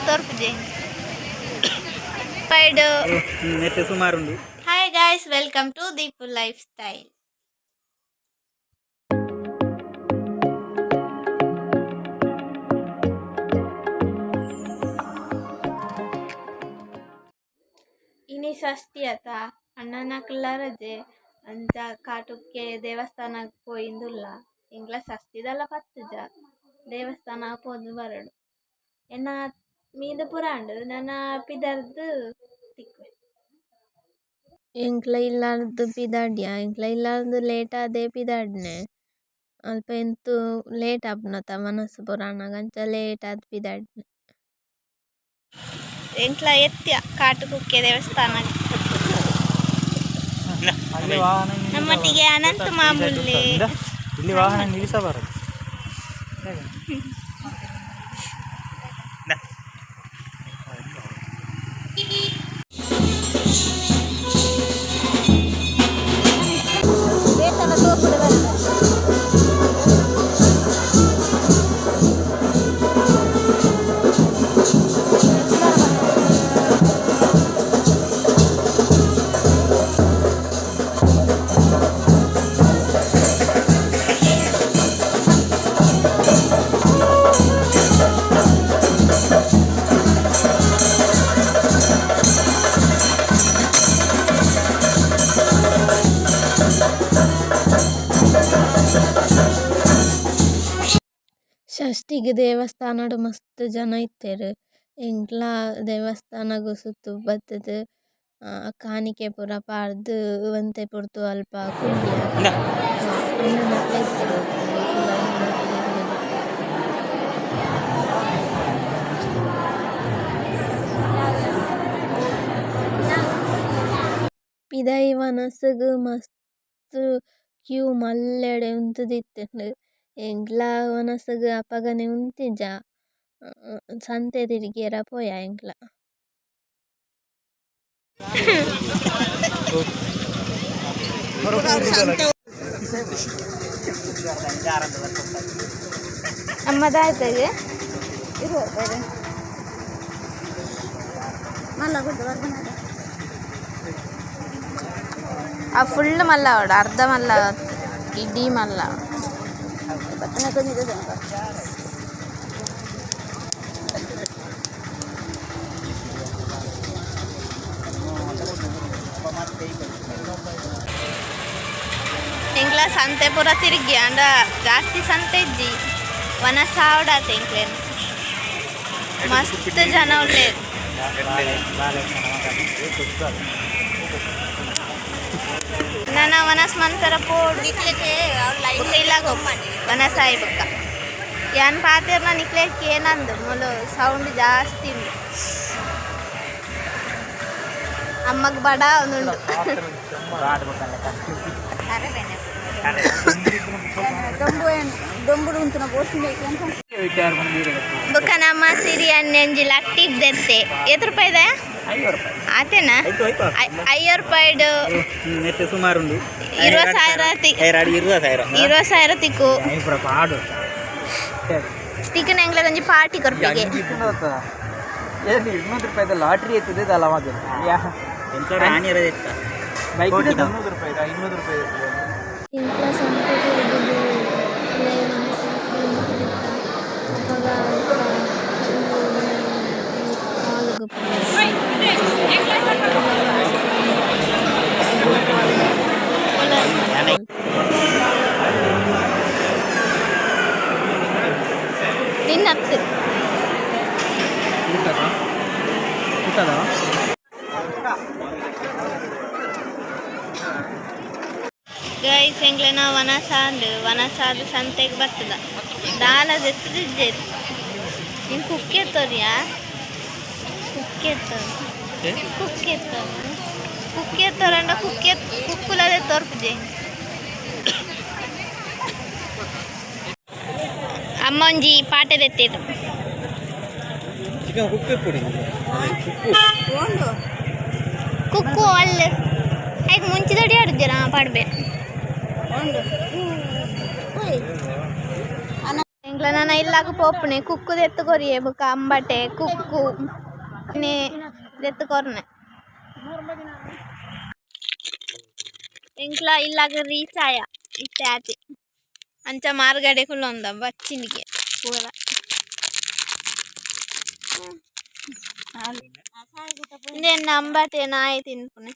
ತೋರ್ಪುಜೆ paid. ನೆತ್ತೆ ಸುಮಾರುಂಡು. Hi guys, welcome to Deepu lifestyle. ಇನಿ ಷಷ್ಠಿ ಅತ, ಅಣ್ಣನಕ್ಲ ರಜೆ. ಅಂಚ ಕಾಟುಕ್ಕೆ ದೇವಸ್ಥಾನಗ್ ಪೋಯಿಂದುಲ್ಲ. ಎಂಕ್ಲ ಷಷ್ಠಿದಲ್ಲ ಪತ್ತುಜ, ದೇವಸ್ಥಾನ ಪೋದು ಬರಡು. ಎನ್ನ ಮೀದ ಪುರಾಂಡ್ ನನ ಪಿದರ್ದ್ ತಿಕ್ಕುವೆ. ಎಂಕ್ಲ ಇಲ್ಲಾರ್ದು ಪಿದಾಡ್ಯ. ಎಂಕ್ಲ ಇಲ್ಲಾರ್ದು ಲೇಟ್ ಆದೆ ಪಿದಾಡ್ನೆ. ಅಲ್ಪ ಎಂತು ಲೇಟ್ ಆಪುನತ ವನಸ್ ಪುರಾನಾಗ, ಅಂಚ ಲೇಟ್ ಆದ್ ಪಿದಾಡ್ನೆ. ಎಂಕ್ಲ ಎತ್ಯ ಕಾಟುಕುಕ್ಕೆ ದೇವಸ್ಥಾನ. ಅಲ್ಲಿ ವಾಹನ. ನಮ್ಮೊಟ್ಟಿಗೆ ಅನಂತ ಮಾಮೂಲಿ. ಇಲ್ಲಿ ವಾಹನ ನಿಲ್ಲಿಸಬಾರದು. ದೇವಸ್ಥಾನ ತೋಪುಡು ಬರ್ತದೆ. ಷಷ್ಠಿಗ್ ದೇವಸ್ಥಾನಡ್ ಮಸ್ತ್ ಜನ ಇತ್ತೆರ್. ಎಂಕ್ಲ ದೇವಸ್ಥಾನಗ್ ಸುತ್ತು ಬತ್ತುದು ಕಾಣಿಕೆ ಪೂರ ಪಾಡ್ದ್ ಒಂತೆ ಪೊರ್ತು ಅಲ್ಪ ಕುಲ್ಲಿಯ. ಅಣ್ಣನಕ್ಲೆ ಇತ್ತೆರ್ ಒಟ್ಟುಗು, ಎಂಕುಲು ಅಣ್ಣನೊಟ್ಟಿಗೆ ಕುಲ್ಲುದಿತ್ತೆ. ಪಿದಯಿ ವನಸುಗು ಮಸ್ತ್ ಕ್ಯೂ ಮಲ್ಲೆಡೆ ಉಂತುದಿತ್ತುಂಡು. ಎಂಕ್ಲ ವನಸುಗು ಅಪಗನೆ ಉಂತಿಜ, ಸಂತೆ ತಿರ್ಗಿಯರ ಪೋಯ ಎಂಕ್ಲ. ಅಮ್ಮದಾಯ್ತದೆ. ಆ ಫುಲ್ ಮಲ್ಲ ಅವಡು, ಅರ್ಧ ಮಲ್ಲ, ಇಡೀ ಮಲ್ಲ. ಎಂಕ್ಲ ಸಂತೆ ಪೂರ ತಿರುಗಿ ಅಂಡ ಜಾಸ್ತಿ ಸಂತೆ ಇಜ್ಜಿ. ವನಸ ಆವಡಾತ ಎಂಕ್ಲೇನು. ಮಸ್ತ್ ಜನ ಉಳ್ಳೇರು. ನನ್ನ ವನಸ್ ಮಂತರ ಪೋಡು ಇಲ್ಲಾಗ ವನಸ ಆಯ್ ಬೊಕ್ಕ ಯಾನ್ ಪಾತೆರ್ನ ನಿಕ್ಲೆ ಕೇನಂದು. ಮೊಲು ಸೌಂಡ್ ಜಾಸ್ತಿ ಉಂಡು. ಅಮ್ಮಗ್ ಬಡ ಒಂದುಂಡು. ಬೊಕ್ಕ ನಮ್ಮ ಸಿರಿ ಒಂಜಿ ಲಟ್ಟಿಗ್ ದೆತ್ತೆ. ಏತ್ ರೂಪಾಯಿದ? 50 ರೂಪಾಯಿ. ಆತೇನಾ? ಆಯ್ತು ಆಯ್ತು. 50 ರೂಪಾಯಿಡು. ನೆತ್ತೆ ಸುಮಾರುಂಡು. 20,000. 20,000. 20,000 ತಿಕ್ಕು. ಪೂರ ಪಾಡು. ತಿಕ್ಕನ ಎಂಗ್ಲ ಒಂಜಿ ಪಾರ್ಟಿ ಕೊರ್ಪಿಗೆ. 200 ರೂಪಾಯಿದ ಲಾಟ್ರಿ ಎತ್ತಿದೆ ಅಲ್ಲ ಮಗ. ಎಂತ ರಾಣಿ ಇರೋದಿತ್ತ. ಬೈಕ್ 300 ರೂಪಾಯಿ, 200 ರೂಪಾಯಿ. ಎಂಕ್ಲ ಸಂತೆ ತಿರುಗುದು ಉಲಯಿ ವನಸುಗು ಉಂತುದಿತ್ತ. ಅಪಗ ಅಲ್ಪ ಹಾಲ್ ಗ್ ಪೋಯ. ನಿನ್ನತ್ತು. ಊಟದ ಊಟದ. ಗೈಸ್, ಎಂಗ್ಲೆನ ವನಸಾಂಡ್. ವನಸಾದ ಸಂತೆಗ್ ಬರ್ತದ. ದಾಲ ದೆತ್ತದಿಜ್ಜೆರ್. ನಿನ್ ಕುಕ್ಕೆ ತೋರಿಯಾ? ಕುಕ್ಕೆ ತೋರು, ಕುಕ್ಕೆ ತೋರು, ಕುಕ್ಕೆ ತೋರಂಡ. ಕುಕ್ಕೆ ಕುಕ್ಕುಲದೆ ತೋರ್ಪುಜೆ. ಅಮ್ಮ ಒಂಜಿ ಪಾಟೆ ದೆತ್ತಿರು. ಚಿಕನ್ ಕುಪ್ಪೆ ಪುಡಿ ಕುಕ್ಕು. ಕುಕ್ಕು ಅಲ್ಲ, ಐಕ್ ಮುಂಚಿದಡಿ ಆಡುದ್ದೀರಾ ಪಾಡ್ಬೆ. ಎಂಗ್ಲ ಎಂಕ್ಲ ನನ ಇಲ್ಲಗ್ ಪೋಪುನೆ ಕುಕ್ಕು ದೆತ್ತ್ ಕೊರಿಯೆ ಬೊಕ ಅಂಬಟೆ ಕುಕ್ಕು ನೆ ದೆತ್ತ್ ಕೊರ್ನೆ. ಎಂಕ್ಲ ಇಲ್ಲಗ್ ರೀಚ್ ಆಯ ಇತ್ತೆ ಆತೆ ಅಂಚ ಮಾರ್ಗಡೆ ಕುಲ್ಲೊಂದ ಬಚ್ಚಿನಿಗೆ ಪೂರ. ಇಂದೆನ್ ಅಂಬಟೆ ನಾಯಿ ತಿನ್ಪುನೆ.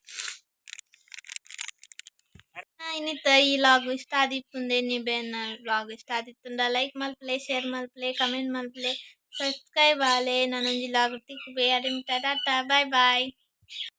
ಇನಿತ ಈ ವ್ಲಾಗ್ ಇಷ್ಟ ಆದಿಪ್ಪುಂದು ಎನ್ನಿಬೆನ್ನ ವ್ಲಾಗ್ ಇಷ್ಟ ಆದಿತ್ತುಂಡ ಲೈಕ್ ಮಲ್ಪುಲೆ, ಶೇರ್ ಮಲ್ಪುಲೆ, ಕಮೆಂಟ್ ಮಲ್ಪುಲೆ, ಸಬ್ಸ್ಕ್ರೈಬ್ ಆಲೆ. ನನೊಂಜಿ ವ್ಲಾಗ್ ಡ್ ತಿಕ್ಕುವೆ ಅಡೆ ಮುಟ ಟಾಟ, ಬೈ ಬೈ.